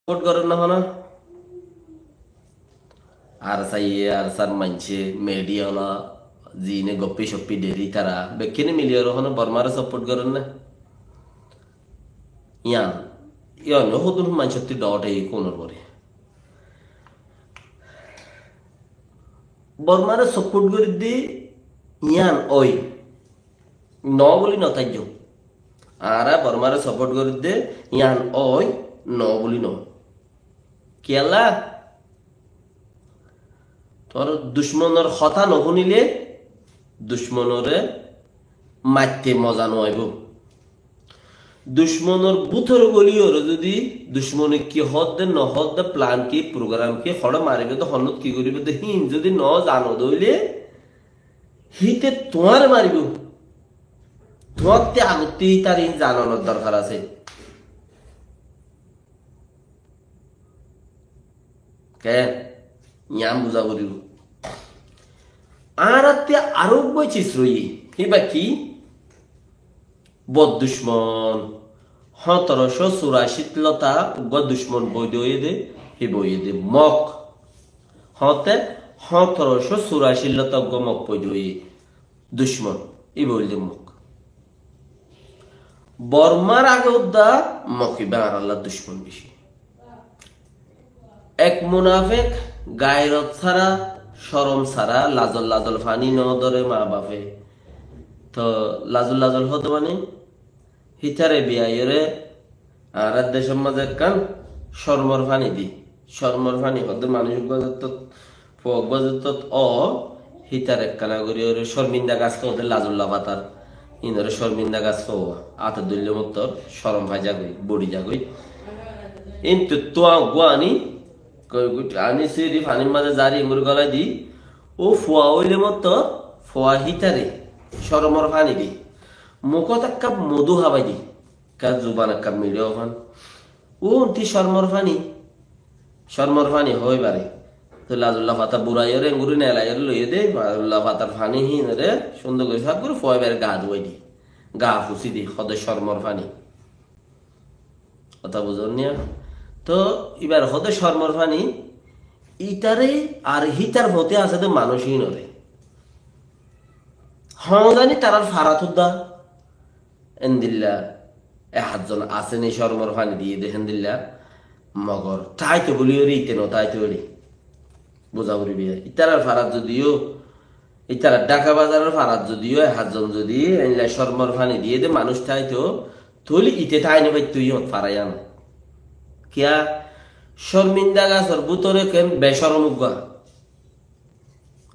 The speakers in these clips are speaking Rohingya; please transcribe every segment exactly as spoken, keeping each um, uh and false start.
support goron na hono? ARSA ye, ARSA r maincé, media ola, zine goppi soppi deri tara, bekkúne mili ore hono Bormare support goron na? Iyan, iyan hodún maincótti dot ei kunor bore. Bormare support goridde iyan oi. No buli no táijjo. Añára Bormare support goridde iyan oi, no buli no. Kiyólla? Tor ducmonor hotá no fúnile ducmonore maitte moza no aibo. Ducmonor bútore goli ore zodi ducmone ki hoódde no hoódde, plan ki, program ki, hoçé maribo de, honnút ki goribo de, hín zodi no zano de óile, híte tuáñre maribo. Tuáñtte agotte ítar ín zanonor dorkar asé. Ken? Iyan buza foribo. Añáratte aró uggwá cis roiye. Híba ki? Bor ducmon. Hóñtorocó suracit lota uggwá ducmon boido óiye de, híba óiye de Mok. Hóñte hóñtorocó suracit lota uggwá Mok boido óiye. Ducmon, íba óilde Mok. Bormar age udda Mok íba añárallar ducmon beci. Ek munafek, gairot sára, corom sára, lazol lazol faní no dóre ma bafe. To lazol lazol hoódde mani, hítare biyaiyóre añárar decór mazé ekkán cormor faní di. Cormor faní hoódde manúic uggwá zottót, fua uggwá zottót ó, hítare ekkána gorí óre corminda gas hoódde, lazulla fatar. Inore corminda gas hoó, átot dóille mottor corom fai zagói, bori zagói. Intu tuá uggwá aní, koi gut aní siri fanir mazé zari engori golai di, ó fua óile mottor, fua hítare cormor faní di. Mukót ekkáp modú hábai di. Ka zuban ekkán miçá ófan. Ó, unti cormor faní. Cormor faní hoói bare. Toi lazulla fata buraiyóre, engori nelaiyóre loiyé de, lazulla fatar faní hínore, cúndor gorí saf gorí, fuaibare gaa duwai di. Gaa fusí di, hoóde cormor faní. Hotá buzón niya? To, íbar hoóde cormor faní, ítare ar hítar fóti asé de manúic hínore. Hoóñzani tarar farat udda. Endilla e házzon asé ni cormor faní diyé de héndilla, mogor táito buli óri íte no táito óri. Buza foribo. Ítarar farat zodi yó, ítarar Dhaka bazaror farat zodi yó e házzon zodi endilla cormor faní diyé de manúic táito, tóile íte tái no faitto yó fara yían. Kiyá? Corminda gasor bútore ken becorom uggwá.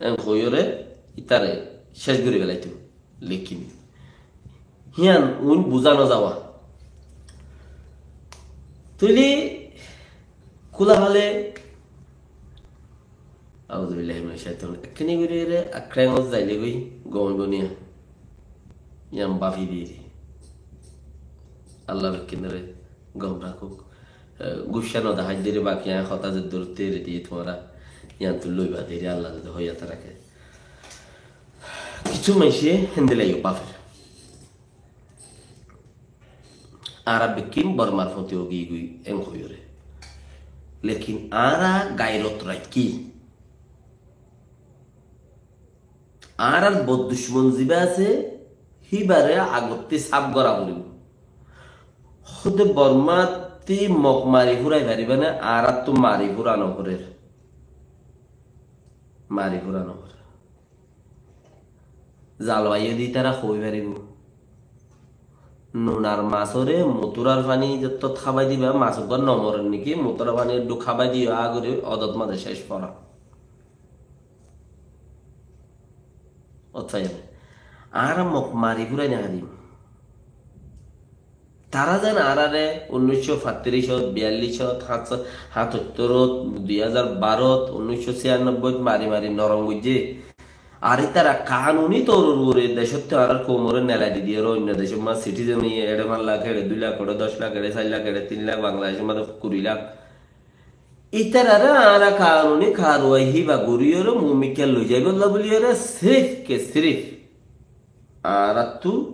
En hoiyóre ítare céc gorí felaito. Lekin hían uin buzá no zawa. Tóile kúla hale, auzubillahi minash shaitanir rajim, ekkene gorí ere akrengot zaile goi gom óibo niya. Hían bafi diri. Allah bekkenore gom rakók. Eh, guccá no dahái deri baki añí hotá ze dórotte eri diyé tuáñra. Yián tu loiba deri Allah zodi hoiyat raké. Kissú maincé héndilla yó bafer. Añára bekkín Bormar foti ógi goi en hoiyóre. Lekin añára gairot raikí. Añárar bor ducmon ziba asé, híbare agottí saf gora foribo. Hóde Bormattí Mok mari fúrai faribá né, añárattú mari fúra no forer. Mari fúra no forer. Zalwaiyé de ítara hoi faribó. Nunar masóre muturar faní zottót hábai diba, mas uggúa no morer niki, muturar faní eddúk hábai diyo, agori odot mazé céc fora. Ót faiyó né? Añára Mok mari fúrai no farim. Tará zen añáráre unnícco fattíricot, biyallícot, háñtcot, háñtattorot, dui házar barot, unnícco siyannobboit mari mari norom goijjé. Ar ítara kanuni toror uore decóttu añárar koumoré nelai di diyóre oinno decót ma citizen óiye, eçé fañs lak, eçé dui lak, oçé doc lak, eçé sair lak, eçé tin lak, Bangladecór mazé kuri lak. Ítararé añára kanuni karwai híba goríyoré mumikká loi zaibolla buliyóre sirif ke sirif añáráttu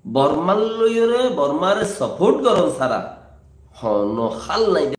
Bormar loiyoré, Bormaré soport goron sára Hono hál nái